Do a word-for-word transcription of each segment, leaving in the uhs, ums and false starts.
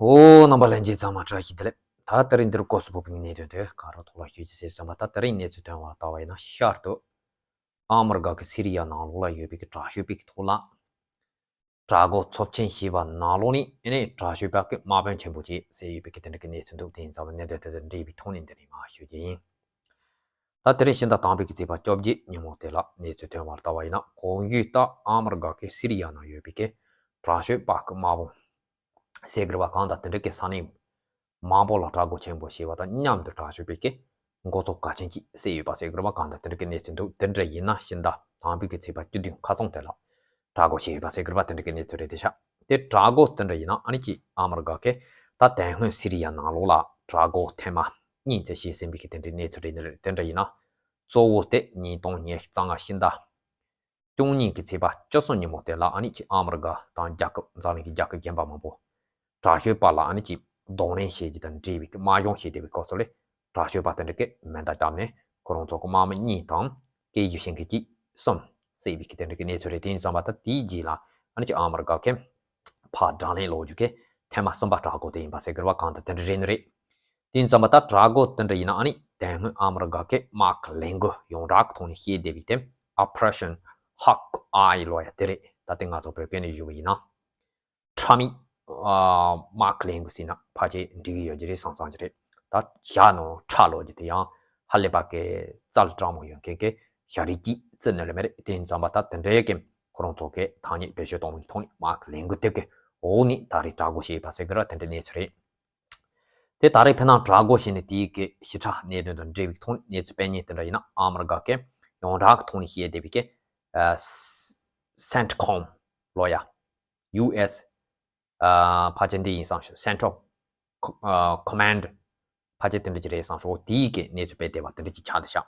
ཨོ། རྣམ་པ་ལྷན་རྒྱས་ཚང་མ་བཀྲ་ཤིས་བདེ་ལེགས། ད་དེ་རིང་འདིར་སྐབས་སུ་བབས་པའི་གནད་དོན་དེ་ག་རེ་ཐོག་ལ་ཞུ་རྒྱུ་ཟེར་བསམ་པ། ད་དེ་རིང་གནས་ཚུལ་ཐོན་པ་ལྟ་བ་ཡིན་ན། ཤར་དུ་ཨ་མི་རི་ཀ་གི་སི་རི་ཡ་ནང་ལོགས་ལ་ཡོད་པའི་གི་དྲག་སྤྱོད་པའི་གི་ཐོག་ལ་དྲག་འགོག་ཚབས་ཆེན་བྱས་པ་ནང་ལོགས་ནས། ཨ་ནི་དྲག་སྤྱོད་པ་གི་དམག་དཔོན་ཆེན་པོ་ཅིག་བསད་ཡོད་པའི་གི་དེ་འདྲ་གི་གནས་ཚུལ་འདུག་དེ་ཡིན་ཙང་གནད་དོན་དེ་དང་འབྲེལ་བའི་ཐོག་ནས་འདི་ནས་མར་ཞུ་རྒྱུ་ཡིན། ད་དེ་རིང་ཕྱི་ཟླ་དང་པོའི་གི་ཚེས་པ་བཅོ་བརྒྱད་ཉིན་མོ་དེ་ལ་གནས་ཚུལ་ཐོན་པར་ལྟ་བ་ཡིན་ན། གོང་ཞུས་ལྟར་ཨ་མི་རི་ཀ་གི་སི་རི་ཡ་ནང་ཡོད་པའི་གི་དྲག་སྤྱོད་པ་གི་དམག་དཔོན་ཟེར་དགོས་རེད་པ། གང་ལྟར་དེ་འདྲ་གི་ས་གནས་མང་པོ་ལ་དྲག་འགོག་ཆེན་པོ་བྱས་པ་དང་མཉམ་དུ་དྲག་སྤྱོད་པའི་གི་འགོ་ཚོགས་གལ་ཆེན་ཅིག་བསད་ཡོད་པ་ཟེར་དགོས་རེད་པ། གང་ལྟར་དེ་འདྲ་གི་གནས་ཚུལ་འདུག་དེ་འདྲ་ཡིན་ན་ཕྱི་ཟླ་དང་པོའི་གི་ཚེས་པ་བཅུ་བདུན་ཁ་སང་དེ་ལ་དྲག་འགོག་བྱས་ཡོད་པ་ཟེར་དགོས་རེད་པ། དེ་འདྲ་གི་གནས་ཚུལ་རེད་དེ་ཤག་དེ་དྲག་འགོག་དེ་འདྲ་ཡིན་ན། ཨ་ནི་ཅིག་ཨ་མི་རི་ཀ་གི་ད་དེ་སྔོན་སི་རི་ཡ་ནང་ལོགས་ལ་དྲག་འགོག་ཐེངས་མ་གཉིས་ཙམ་བྱས་ཟིན་པའི་གི་དེ་འདྲའི་གནས་ཚུལ་རེད། དེ་འདྲ་ཡིན་ན་གཙོ་བོ་དེ་ཉིས་སྟོང་ཉི་ཤུ་རྩ་ལྔ་ཕྱི་ཟླ་བཅུ་གཉིས་ཀྱི་ཚེས་པ་བཅུ་གསུམ་ཉིན་མོ་དེ་ལ། ཨ་ནི་ཅིག་ཨ་མི་རི་ཀ་དང་རྒྱལ་ཁབ་འཛམ་གླིང་གི་རྒྱལ་ཁབ་གཞན་པ་མང་པོ་དྲག་སྤྱོད་པ་ལ་ཨ་ནི་ཅིག་གདོང་ལེན་བྱེད་རྒྱུ་དང་འབྲེལ་བའི་གི་དམག་སྦྱོང་བྱེད་བསྡད་པའི་སྐབས་སུ་ལ། དྲག་སྤྱོད་པ་དེ་འདྲ་གིས་མེ་མདའ་བརྒྱབ་ནས་ཁོ་རང་ཚོ་གི་དམག་མི་གཉིས་དང་སྐད་ཡིག་ཤེས་མཁན་གྱི་གསུམ་བསད་པའི་གི་དེ་འདྲ་གི་གནས་ཚུལ་རེད། དེ་ཡིན་ཙང་མ་ད་དེའི་རྗེས་ལ་ཨ་ནི་ཅིག་ཨ་མི་རི་ཀ་གིས་ཕར་དྲག་ལན་སློག་རྒྱུ་གི་ཐེངས་མ་གསུམ་པ་དྲག་འགོག་དེ་ཡིན་པ་ཟེར་དགོས་རེད་པ། གང་ལྟར་དེ་འདྲ་རེད་ནི་རེད། དེ་ཡིན་ཙང་མ་ད་དྲག་འགོག་དེ་འདྲ་ཡིན་ན། ཨ་ནི་དེ་སྔོན་ཨ་མི་རི་ཀ་གིས་དམག་གི་ལས་འགུལ་ཡོངས་གྲགས་ཀྱི་ཐོག་ནས་བྱེད་བསྡད་པའི་དེ་Operation Hawkeye ལབ་ཡ་དེ་རེད། ད་དེ་ང་ཚོ་བོད་སྐད་ནས་ཞུ་བ་ཡིན་ན། ཁྲ་མིག་ཨ། དམག་གི་ལས་འགུལ་ཟེར་ན་ཕལ་ཆེར་འགྲིག་གི་ཡོད་ཀྱི་རེད་བསམ་བསམ་གྱི་རེད། ད་ཞྭ་ནང་ཁྲ་ལབ་རྒྱུ་དེ་ཡང་ཧ་ལས་པ་གི་རྩལ་དྲང་མོ་ཡོད་མཁན་གྱི་ཞྭ་རིགས་ཅིག་བརྩི་ནི་ལ་མ་རེད། དེ་ཡིན་ཙང་མ་ད་དེ་འདྲའི་གི་ཁོ་རང་ཚོ་གི་ཐ་སྙད་བེད་སྤྱོད་གཏོང་བའི་ཐོག་ནས་དམག་གི་ལས་འགུལ་དེ་གི་འོག་ནས་ད་རེས་དྲག་འགོག་བྱས་པ་ཟེར་གི་ར། དེ་འདྲའི་གནས་ཚུལ་རེད། དེ་ད་རེས་ཕན་ནང་དྲག་འགོག་བྱས་ནས་དེའི་གི་ཞིབ་ཕྲ་གནད་དོན་དང་འབྲེལ་བའི་ཐོག་ནས་གནས་ཚུལ་སྤེལ་མཁན་དེ་འདྲ་ཡིན་ན། ཨ་མི་རི་ཀ་གི་ཡོངས་གྲགས་ཀྱི་ཐོག་ནས་བཤད་བསྡད་པའི་གི་ཨ། སེན་ཊི་ཀོམ་ལབ་ཡ། ཡུ་ཨེས་ཨ། ཕལ་ཆེར་འདི་ཡིན་བསམ་ཤོག Central ཨ། Command ཕལ་ཆེར་དེ་འདྲ་ཅིག་རེད་བསམ་ཤོག་དེའི་གི་གནས་ཚུལ་སྤེལ་བསྡད་པ་དེ་འདྲ་ཅིག་ཆགས་བསྡད་ཤག་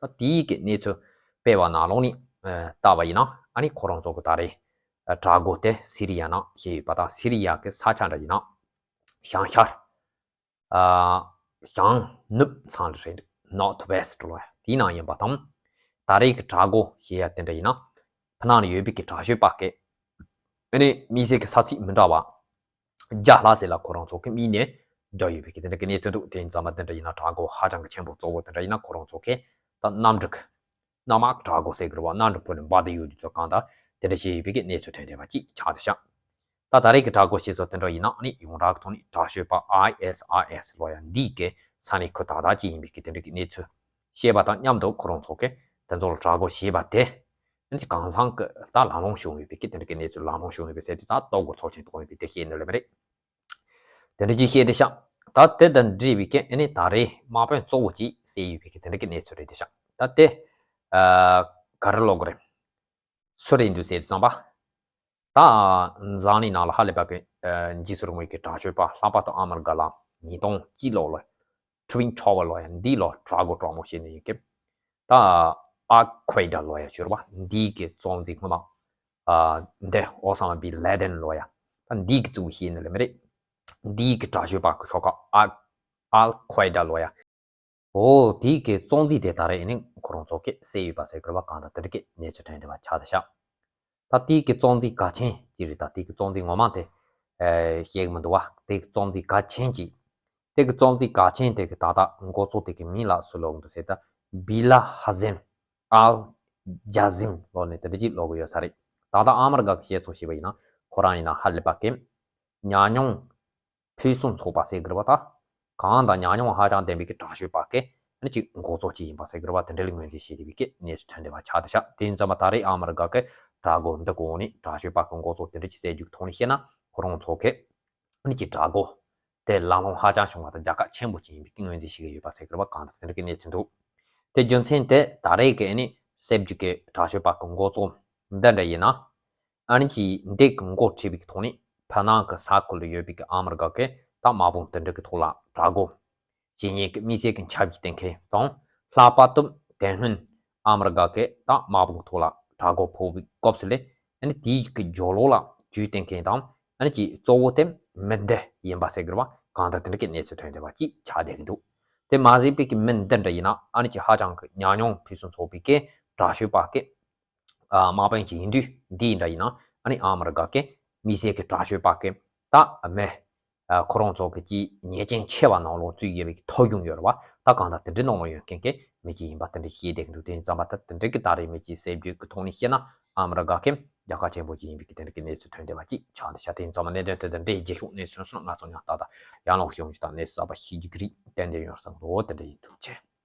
ད་དེའི་གི་གནས་ཚུལ་སྤེལ་བ་ནང་ལོགས་ནས་ཨ། ལྟ་བ་ཡིན་ན། ཨ་ནི་ཁོ་རང་ཚོ་གི་ད་རེས་ཨ། དྲག་འགོག་དེ་སི་རི་ཡ་ནང་བྱས་ཡོད་པ་དང་། སི་རི་ཡ་གི་ས་ཆ་འདྲ་ཡིན་ན་བྱང་ཤར། ཨ། བྱང་ནུབ་མཚམས་རེད། North West ལབ་ཡ་དེའི་ནང་ཡིན་པ་དང་། ད་རེས་ཀྱི་དྲག་འགོག་བྱེད་ཡ་དེ་འདྲ་ཡིན་ན། ཕ་ནང་ནས་ཡོད་པའི་གི་དྲག་སྤྱོད་པ་གི་ཨ་ནི་དམིགས་བསལ་གྱི་ས་ཚིགས་མི་འདྲ་བ་བརྒྱ་ལྷག་ཙམ་ལ་ཁོ་རང་ཚོ་གི་དམིགས་ནས་བརྒྱབ་ཡོད་པའི་གི་དེ་འདྲ་གི་གནས་ཚུལ་འདུག་དེ་ཡིན་ཙང་མ་དེ་འདྲ་ཡིན་ན་དྲག་འགོག་ཧ་ཅང་གི་ཆེན་པོ་གཙོ་བོ་དེ་འདྲ་ཡིན་ན། ཁོ་རང་ཚོ་གི་ད་གནམ་གྲུ་གི་གནམ་དམག་དྲག་འགོག་ཟེར་གི་རེད་པ། གནམ་གྲུ་བོད་ནས་འབར་བསྡད་ཡོད་དུས་ཚོད་གང་ལྟར་དེ་འདྲ་བྱས་ཡོད་པའི་གི་གནས་ཚུལ་ཐོན་བསྡད་པ་ཅིག་ཆགས་བསྡད་ཤག་ད་ད་རེས་ཀྱི་དྲག་འགོག་བྱེད་སྲོལ་དེ་འདྲ་ཡིན་ན། ཨ་ནི་ཡོངས་གྲགས་ཀྱི་ཐོག་ནས་དྲག་སྤྱོད་པ་ཨའི་ཨེས་ཨའི་ཨེས་ལབ་ཡ་འདིའི་གི་ས་གནས་ཁུལ་ཏག་ཏག་ཅིག་ཡིན་པའི་གི་དེ་འདྲ་གི་གནས་ཚུལ་བཤད་པ་དང་མཉམ་དུ། ཁོ་རང་ཚོ་གི་དེ་ཚོ་ལ་དྲག་འགོག་བྱས་པ་དེ་ཨ་ནི་གང་ཚང་གི་ད་ལམ་ལྷོང་བྱུང་ཡོད་པའི་གི་དེ་འདྲ་གི་གནས་ཚུལ། ལམ་ལྷོང་བྱུང་ཡོད་པའི་ཟེར་དུས་ད་ལྟོ་གོས་ཚོགས་ཆེན་ཐོག་ཡོད་པའི་དེ་བཤད་ནི་ལ་མ་རེད། དེ་འདྲ་ཅིག་བཤད་བསྡད་ཤག་ད་དེ་དང་འབྲེལ་བའི་གི་ཨ་ནི་ད་རེས་དམག་དཔོན་གཙོ་བོ་ཅིག་བསད་ཡོད་པའི་གི་དེ་འདྲ་གི་གནས་ཚུལ་རེད་བསྡད་ཤག་ད་དེ་ཨ། ག་རེ་ལབ་དགོས་རེད། སུ་རེད་འདུག་ཟེར་དུས་ཙམ་པ། ད་འཛམ་གླིང་ནང་ལ་ཧ་ལས་པ་གི་ཨ། འཇིགས་སུ་རུང་བའི་གི་དྲག་སྤྱོད་པ། ལྷག་པར་དུ་ཨ་མི་རི་ཀ་ལ་ཉིས་སྟོང་གཅིག་ལོ་ལ་Twin Tower ལབ་ཡ་འདི་ལ་དྲག་འགོག་དྲག་མོ་བྱས་ནས་ཡིན་གི། ད་ཨལ་ཁུའེ་ད་ལབ་ཡ་ཞུ་ར་བ། འདི་གི་གཙོ་འཛིན་སྔོན་མ་ཨ། འདི་ཨོ་ས་མ་བིན་ལེ་དན་ལབ་ཡ། ད་འདི་གི་གཙོ་བོ་བྱས་ནས་ལ་མ་རེད། འདི་གི་དྲག་སྤྱོད་པ་གི་ཤོག་ཁག་ཨལ་ཨལ་ཁུའེ་ད་ལབ་ཡ། འོ། དེའི་གི་གཙོ་འཛིན་དེ་ད་རེས་ཨ་ནི་ཁོ་རང་ཚོ་གིས་བསད་ཡོད་པ་ཟེར་གི་རེད་པ། གང་ལྟར་དེ་འདྲ་གི་གནས་ཚུལ་ཐོན་བསྡད་པ་ཆགས་བསྡད་ཤག་ད་དེའི་གི་གཙོ་འཛིན་གལ་ཆེན་ཅིག་རེད། ད་དེའི་གི་གཙོ་འཛིན་ངོ་མ་དེ་ཨེ། བཤད་གི་མི་འདུག་པ། དེའི་གི་གཙོ་འཛིན་གལ་ཆེན་ཅིག་དེ་གི་གཙོ་འཛིན་གལ་ཆེན་དེ་གི་ད་ལྟ་འགོ་གཙོ་དེ་གི་མིང་ལ་སུ་ལབ་གི་འདུག་ཟེར་ད། བི་ལ་ཧ་ཟིམ་ཨལ་ཇ་ཟིམ་ལབ་ནས་དེ་འདྲ་ཅིག་ལབ་གི་ཡོད་ས་རེད། ད་ལྟ་ཨ་མི་རི་ཀ་གི་བཤད་སྲོལ་བྱས་པ་ཡིན་ན། ཁོ་རང་ཡིན་ན་ཧ་ལས་པ་གི་ཉམས་མྱོང་ཕུན་སུམ་ཚོགས་པ་ཟེར་གི་རེད་པ། ད་གང་ལྟར་ཉམས་མྱོང་ཧ་ཅང་ལྡན་པའི་གི་དྲག་སྤྱོད་པ་གི་ཨ་ནི་ཅིག་འགོ་གཙོ་ཅིག་ཡིན་པ་ཟེར་གི་རེད་པ། དེ་འདྲ་ལ་ངོས་འཛིན་བྱེད་བསྡད་པའི་གི་གནས་ཚུལ་ཐོན་བསྡད་པ་ཆགས་བསྡད་ཤག་དེ་ཡིན་ཙང་མ་ད་རེས་ཨ་མི་རི་ཀ་གི་དྲག་འགོག་འདི་གོང་ནས་དྲག་སྤྱོད་པ་གི་འགོ་གཙོ་དེ་འདྲ་ཅིག་བསད་རྒྱུ་གི་ཐོག་ནས་བཤད་ན། ཁོ་རང་ཚོ་གི་ཨ་ནི་ཅིག་དྲག་འགོག་དེ་ལམ་ལྷོང་ཧ་ཅང་བྱུང་བ་དང་རྒྱལ་ཁ་ཆེན་པོ་ཅིག་ཡིན་པའི་གི་ངོས་འཛིན་བྱེད་ཀྱི་ཡོད་པ་ཟེར་གི་རེད་པ། གང་ལྟར་དེ་འདྲ་གི་གནས་ཚུལ་འདུག་དེ་རྒྱུ་མཚན་དེ་ད་རེས་གི་ཨ་ནི་བསད་རྒྱུ་གི་དྲག་སྤྱོད་པ་གི་འགོ་གཙོ་འདི་འདྲ་ཡིན་ན། ཨ་ནི་ཅིག་འདི་གི་འགོ་ཁྲིད་པའི་གི་ཐོག་ནས་ཕ་ནང་གི་ས་ཁུལ་ལ་ཡོད་པའི་གི་ཨ་མི་རི་ཀ་གི་ད་དམག་དཔུང་དེ་འདྲ་གི་ཐོག་ལ་དྲག་འགོག་བྱེད་མཁན་གི་དམིགས་བསལ་གི་ཆབ་ཀྱི་སྟེང་མཁན་དང་། ལྷག་པར་དུ་དེ་སྔོན་ཨ་མི་རི་ཀ་གི་ད་དམག་དཔུང་ཐོག་ལ་དྲག་འགོག་ཕོག་པའི་སྐབས་སུ་ལས། ཨ་ནི་དེའི་གི་རྒྱབ་ལོགས་ལ་རྒྱུག་བསྟེན་མཁན་དང་། ཨ་ནི་ཅིག་གཙོ་བོ་དེ་མི་འདི་ཡིན་པ་ཟེར་གི་རེད་པ། གང་ལྟར་དེ་འདྲ་གི་གནས་ཚུལ་ཐོན་བསྡད་པ་ཅིག་ཆགས་བསྡད་ཀྱི་འདུག་དེ་མ་ཟད་པའི་གི་མི་འདི་འདྲ་ཡིན་ན། ཨ་ནི་ཅིག་ཧ་ཅང་གི་ཉམས་མྱོང་ཕུན་སུམ་ཚོགས་པའི་གི་དྲག་སྤྱོད་པ་གི་ཨ། དམག་དཔོན་ཅིག་ཡིན་དུས། འདི་འདྲ་ཡིན་ན་ཨ་ནི་ཨ་མི་རི་ཀ་གི་དམིགས་བསལ་གི་དྲག་སྤྱོད་པ་གི་ད་མི་ ཁོ་རང་ཚོ་གི་ཅིག་ཉེས་ཅན་ཆེ་བ་ནང་ལོགས་བཙུད་ཡོད་པའི་ཐོ་གཞུང་ཡོད་རེད་བ། ད་གང་ལྟར་དེ་འདྲའི་ནང་ལོགས་ཡོད་མཁན་གྱི་མི་ཅིག་ཡིན་པ་དེ་འདྲ་ཤེས་བསྡད་ཀྱི་འདུག་དེ་ཡིན་ཙམ་པ་ད་དེ་འདྲ་གི་ད་རེས་མི་ཅིག་གསལ་བརྗོད་ཀྱི་ཐོག་ནས་བཤད་ན་ཨ་མི་རི་ཀ་གི་རྒྱལ་ཁབ་ཆེན་པོ་ཅིག་ཡིན་པའི་གི་དེ་འདྲ་གི་གནས་ཚུལ་ཐོན་བསྡད་པ་ཅིག་ཆགས་འདུག་ཤག་དེ་ཡིན་ཙམ་པ་གནད་དོན་དེ་དང་འབྲེལ་རྒྱལ་ཤོག་གནས་ཚུལ་སོགས་ང་ཚོ་ཡང་ཏག་ཏག་ཡང་ལོག་ཤོད་ཅིག་དང་གནས་གསར་པ་ཤེས་རྒྱུ་གི་རིགས་ཏན་ཏན་ཡོང་བསམ་འདུག་དེ་འདྲ་ཡིན་འདུག་ཅེས།